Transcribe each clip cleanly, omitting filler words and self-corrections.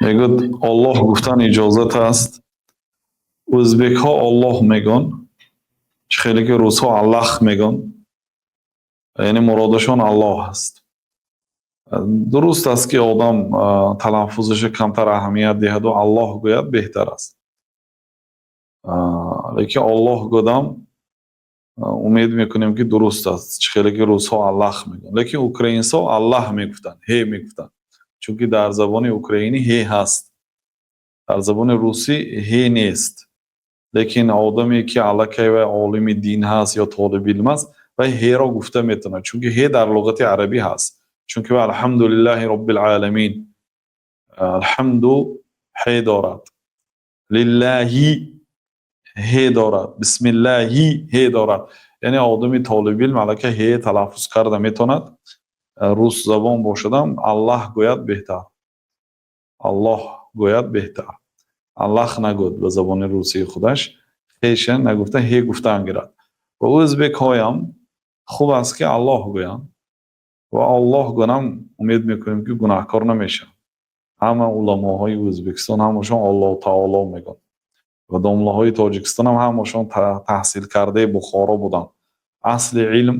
Мегӯяд, Оллоҳ гуфтан иҷозат аст. Ӯзбекҳо Оллоҳ мегӯн, чӣ хеле ки русҳо Аллах мегӯн, яъне муродашон Аллоҳ аст. Дуруст аст, ки одам талаффузаша камтар аҳамият диҳаду Аллоҳ гӯяд, беҳтар аст. Лекин Оллоҳ гӯдам, умед мекунем, ки дуруст аст, чӣ хеле ки русҳо Аллах мегӯянд. Лекин украинсҳо Аллаҳ мегуфтанд, ҳе мегуфтанд, чунки дар забони украинӣ ҳе ҳаст, дар забони русӣ ҳе нест. Лекин одаме ки аллакай вай олими дин ҳаст ё толиби илм аст, вай ҳеро гуфта метавонад, чунки ҳе дар луғати арабӣ ҳаст. Чунки вай алҳамдулиллаҳи роббил оламин, алҳамду ҳе дорад, лиллаҳи ҳе дорад, бисмиллаҳи ҳе дорад. Яъне одами толиби илм аллакай ҳе талаффуз карда метавонад. Рус забон бошадам, Аллаҳ гӯяд беҳтар, Аллоҳ гӯяд беҳтар. Аллах нагӯяд, ба забони русии худаш хеша нагуфта, ҳе гуфтан гирад. Ва ӯзбекҳоям хуб аст, ки Аллоҳ гӯянд ва Аллоҳ гӯнам, умед мекунем, ки гунаҳкор намешаванд. Ҳама уламоҳои Ӯзбекистон ҳамашон Аллоҳу таоло мегӯянд ва домлаҳои Тоҷикистон ҳам ҳамашон таҳсилкардаи Бухоро буданд. Асли илм,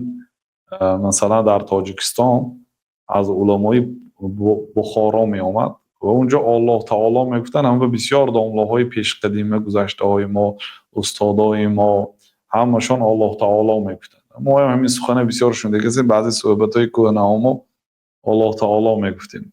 масалан, дар Тоҷикистон аз уламои Бухоро меомад ва унҷо Аллоҳ таоло мегуфтанд. Ҳама бисёр домлаҳои пешқадима, гузаштаҳои мо, устодои мо ҳамашон Аллоҳ таоло мегуфтанд. Моям ҳамин сухана бисёр шунида касем, баъзе суҳбатҳои кӯҳнаҳо мо Аллоҳ таоло мегуфтем.